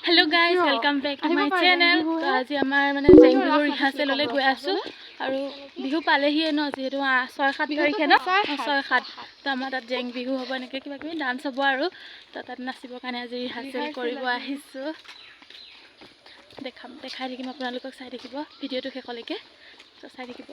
Hello guys, welcome back to my channel. তো আজি আমাৰ মানে জেং বিহুৰ ৰিহাৰ্চেললৈ গৈ আছোঁ আৰু বিহু পালেহিয়ে ন, যিহেতু 6-7 তাৰিখে ন, 6-7। তো আমাৰ তাত জেং বিহু হ'ব, এনেকৈ কিবা কিবি ডান্স হ'ব আৰু তো তাত নাচিবৰ কাৰণে আজি ৰিহাৰ্চেল কৰিব আহিছোঁ। দেখাম, দেখাই থাকিম আপোনালোকক, চাই থাকিব ভিডিঅ'টো শেষলৈকে। তো চাই থাকিব।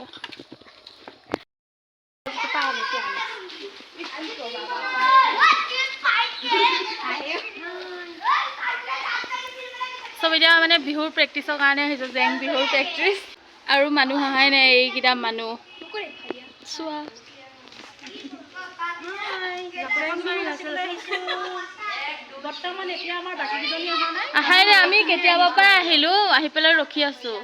চব এতিয়া মানে বিহুৰ প্ৰেক্টিচৰ কাৰণে আহিছোঁ, জেং বিহুৰ প্ৰেক্টিচ। আৰু মানুহ অহাই নাই, এইকেইটা মানুহ চোৱা। আহাই নাই, আমি কেতিয়াবা পৰাই আহিলোঁ, আহি পেলাই ৰখি আছোঁ,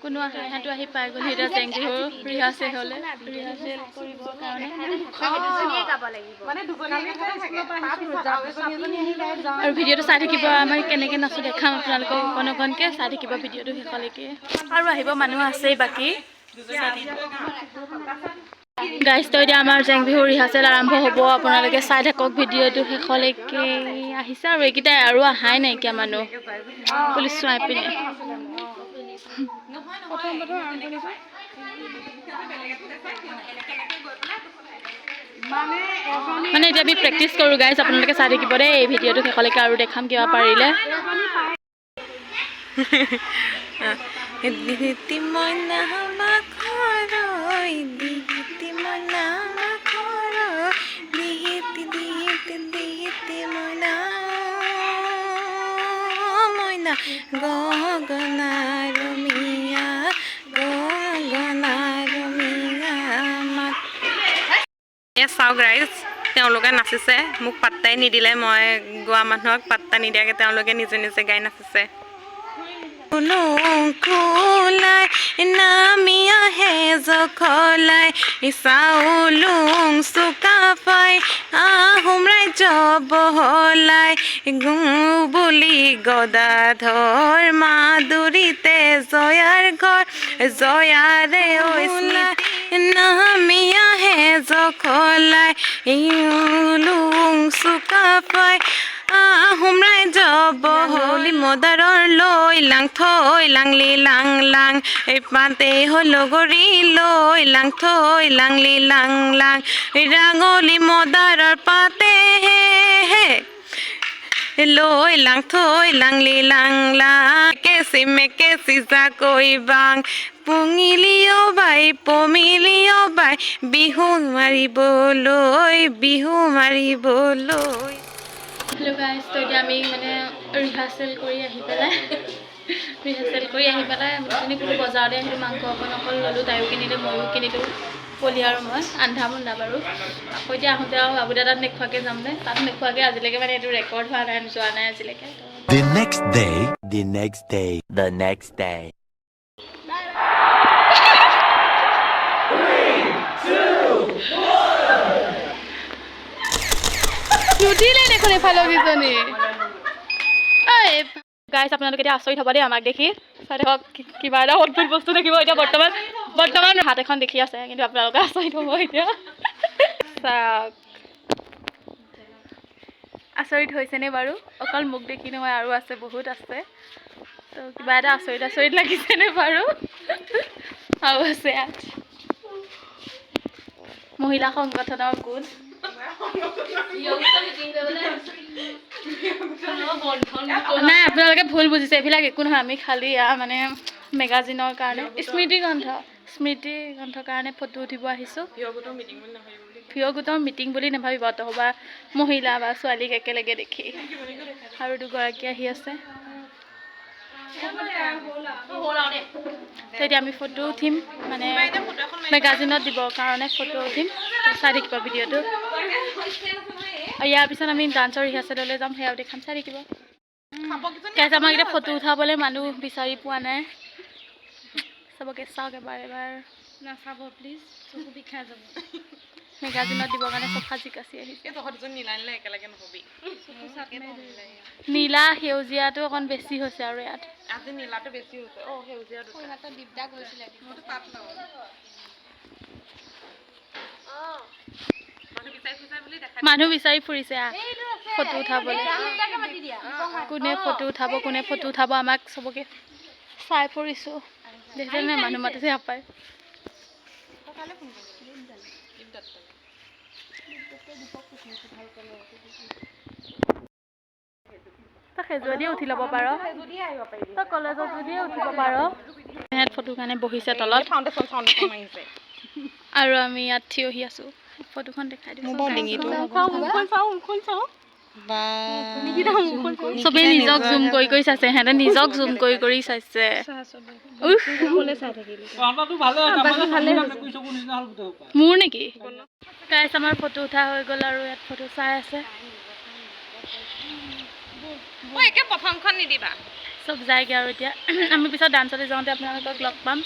কোনো আহা নাই। সিহঁতো আহি পাই গ'ল। এতিয়া জেং বিহুৰ ৰিহাৰ্চেল হ'লে ৰিহাৰ্চেল কৰিবৰ কাৰণে আৰু ভিডিঅ'টো চাই থাকিব, আমি কেনেকৈ নাচোঁ দেখাম আপোনালোকক অকণ অকণকৈ। চাই থাকিব ভিডিঅ'টো শেষলৈকে। আৰু আহিব মানুহ আছেই বাকী, চাই থাকিব গাইজ। তো এতিয়া আমাৰ জেং বিহুৰ ৰিহাৰ্চেল আৰম্ভ হ'ব, আপোনালোকে চাই থাকক ভিডিঅ'টো শেষলৈকে। আহিছে আৰু এইকেইটাই, আৰু অহাই নাইকিয়া মানুহ। পুলিচ চোৱাই পিনে মানে এতিয়া আমি প্ৰেক্টিচ কৰোঁ গাইজ, আপোনালোকে চাই থাকিব দেই ভিডিঅ'টো শেষলৈকে আৰু দেখাম কিবা পাৰিলে। চাওক ৰাইজ, তেওঁলোকে নাচিছে, মোক পাত্তাই নিদিলে। মই গোৱা মানুহক পাত্তা নিদিয়াকৈ তেওঁলোকে নিজে নিজে গাই নাচিছে। নামি আহে জখলাই চাউলুং চুকাফাই আহোম ৰাজ্য বহলাই গু বুলি গদাধৰ মাধুৰীতে জয়াৰ ঘৰ জয়াৰে নামি আহে জখলাই লুং চুকাফাই আহোম ৰাজ্য বহলি মদাৰৰ লৈ লাং থৈ লাংলি লাং লাং এই পাতে হলগৰি লৈ লাং থৈ লাংলি লাং লাং ৰাঙলী মদাৰৰ পাতে হে হে লৈ লাং থৈ লাংলি লাং লাং কেচি মেকেচি জাকৈ বাং পুঙিলিও বাই পমিলিও বাই বিহু মাৰিবলৈ বিহু মাৰিবলৈ। হেল্ল' গাইজ, তো এতিয়া আমি মানে ৰিহাৰ্চেল কৰি আহি পেলাই আমি কোনো বজাৰলৈ আহিলোঁ, মাংস অকণ অকণ ল'লোঁ, তাইও কিনিলে ময়ো কিনিলোঁ, পলি আৰু মই আন্ধা মুন্ধা বাৰু। আকৌ এতিয়া আহোঁতে আৰু বাবুদা তাত নোখোৱাকৈ যামনে, তাত নোখোৱাকৈ আজিলৈকে মানে এইটো ৰেকৰ্ড হোৱা নাই, যোৱা নাই আজিলৈকে। The next day, the next day, the next day. নুঠিলে দেখোন এইফালৰ কেইজনী। গাইজ, আপোনালোকে এতিয়া আচৰিত হ'ব দেই আমাক দেখি। চাই থাকক, কিবা এটা অদ্ভুত বস্তু দেখিব। এতিয়া বৰ্তমান বৰ্তমান হাত এখন দেখি আছে, কিন্তু আপোনালোকে আচৰিত হ'ব এতিয়া। চাওক, আচৰিত হৈছেনে বাৰু? অকল মোক দেখি নহয়, আৰু আছে, বহুত আছে। তো কিবা এটা আচৰিত আচৰিত লাগিছেনে বাৰু? আৰু আছে ইয়াত মহিলা সংগঠনৰ গোট। নাই, আপোনালোকে ভুল বুজিছে, এইবিলাক একো নহয়। আমি খালি মানে মেগাজিনৰ কাৰণে স্মৃতি গ্ৰন্থৰ কাৰণে ফটো উঠিব আহিছোঁ। ভিঅ' গোটৰ মিটিং বুলি নাভাবিব, অতসবা মহিলা বা ছোৱালীক একেলগে দেখি। আৰু দুগৰাকী আহি আছে। তো এতিয়া আমি ফটো উঠিম, মানে মেগাজিনত দিবৰ কাৰণে ফটো উঠিম। চাই থাকিব ভিডিঅ'টো। আৰু ইয়াৰ পিছত আমি ডান্সৰ ৰিহাৰ্চেললৈ যাম, সেয়াও দেখাম, চাই থাকিব। গাইজ, আমাক এতিয়া ফটো উঠাবলৈ মানুহ বিচাৰি পোৱা নাই। চবকে চাওক এবাৰ এবাৰ। নাচাব প্লিজ, চকু বিষাই যাব। মেগাজিনত দিবৰ কাৰণে চব সাজি কাচি আহিছে। নীলা সেউজীয়াটো অকণ বেছি হৈছে আৰু ইয়াত আজি নীলাটো বেছি হৈছে। অ, সেউজীয়া দুটা। মানুহ বিচাৰি ফুৰিছে। আহ, ফটো উঠাবলৈ। কোনে ফটো উঠাব, কোনে ফটো উঠাব, আমাক চবকে চাই ফুৰিছোঁ। দেখিছে নাই, মানুহ মাতিছে আপাই। তই খেজুৱা উঠি ল'ব পাৰ, তই কলেজত যদিও উঠিব পাৰ। ইয়াত ফটোৰ কাৰণে বহিছে তলত আৰু আমি ইয়াত থিয় হৈ আছোঁ। ফটোখন দেখাই দিছোঁ। চবেই নিজক জুম কৰি কৰি চাইছে। সিহঁতে নিজক জুম কৰি কৰি চাইছে। উফ, মোৰ নেকি? গাইছ, আমাৰ ফটো উঠা হৈ গ'ল আৰু ইয়াত ফটো চাই আছে। একে প্ৰথমখন নিদিবা। চব যায়গৈ আৰু এতিয়া আমি পিছত ডান্সলৈ যাওঁতে আপোনালোকক লগ পাম।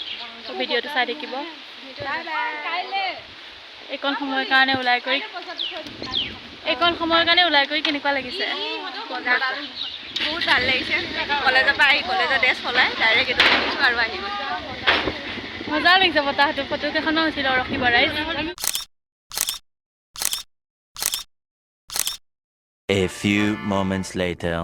ভিডিঅ'টো চাই থাকিব। এইকণ সময়ৰ কাৰণে ওলাই কৰি, এইকণ সময়ৰ কাৰণে ওলাই কৰি কেনেকুৱা লাগিছে? বহুত ভাল লাগিছে। কলেজৰ পৰা আহি কলেজৰ ড্ৰেছ সলাই ডাইৰেক্ট এইটো পিন্ধিছোঁ আৰু আহি গৈছোঁ। মজা লাগিছে বতাহটো। ফটো কেইখনো হৈছিল। ৰখিব ৰাইজ। A few moments later.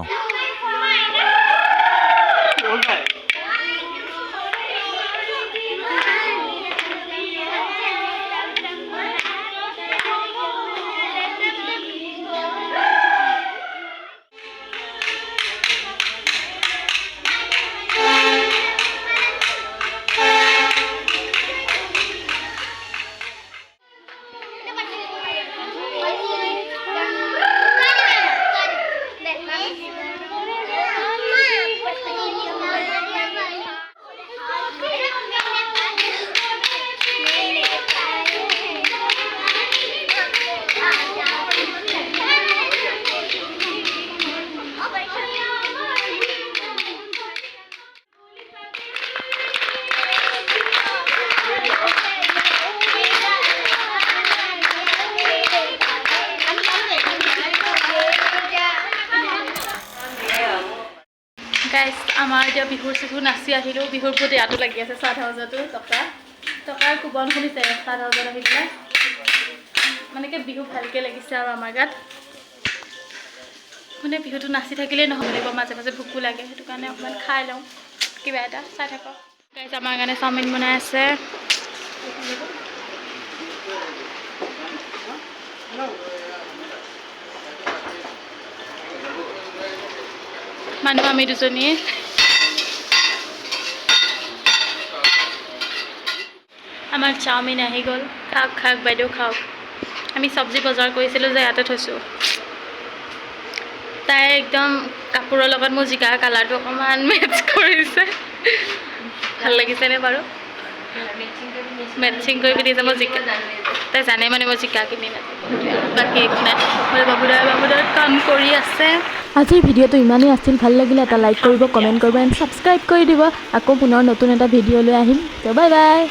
গাইছ, আমাৰ এতিয়া বিহুৰ চিহু নাচি আহিলোঁ। বিহুৰ ভূত ইয়াতো লাগি আছে। চাৰ্ট হাউচতো টকাৰ কোবন শুনিছে। চাৰ্ট হাউচত আহি পেলাই মানে কি বিহু ভালকৈ লাগিছে আৰু আমাৰ গাত। মানে বিহুটো নাচি থাকিলেই নহ'ব লাগিব, মাজে মাজে ভোকো লাগে। সেইটো কাৰণে অকণমান খাই লওঁ কিবা এটা। চাই থাকক গাইছ, আমাৰ কাৰণে চাওমিন বনাই আছে। মানুহ আমি দুজনীয়ে। আমাৰ চাওমিন আহি গ'ল। খাওক খাওক বাইদেউ, খাওক। আমি চব্জি বজাৰ কৰিছিলোঁ যে, ইয়াতে থৈছোঁ। তাই একদম কাপোৰৰ লগত মোৰ জিকাৰ কালাৰটো অকণমান মেটচ কৰিছে। ভাল লাগিছেনে বাৰু? মেটচিং কৰি পিন্ধিছে। মই জিকা, তাই জানে মানে মই জিকা কিনি নাথাকোঁ। বাকী একো নাই। মই বাবুদাই বাবুদাই কাম কৰি আছে। আজিৰ ভিডিঅ'টো ইমানেই আছিল। ভাল লাগিলে এটা লাইক কৰিব, কমেণ্ট কৰিব এণ্ড ছাবস্ক্ৰাইব কৰি দিব। আকৌ পুনৰ নতুন এটা ভিডিঅ' লৈ আহিম। তো বাই বাই।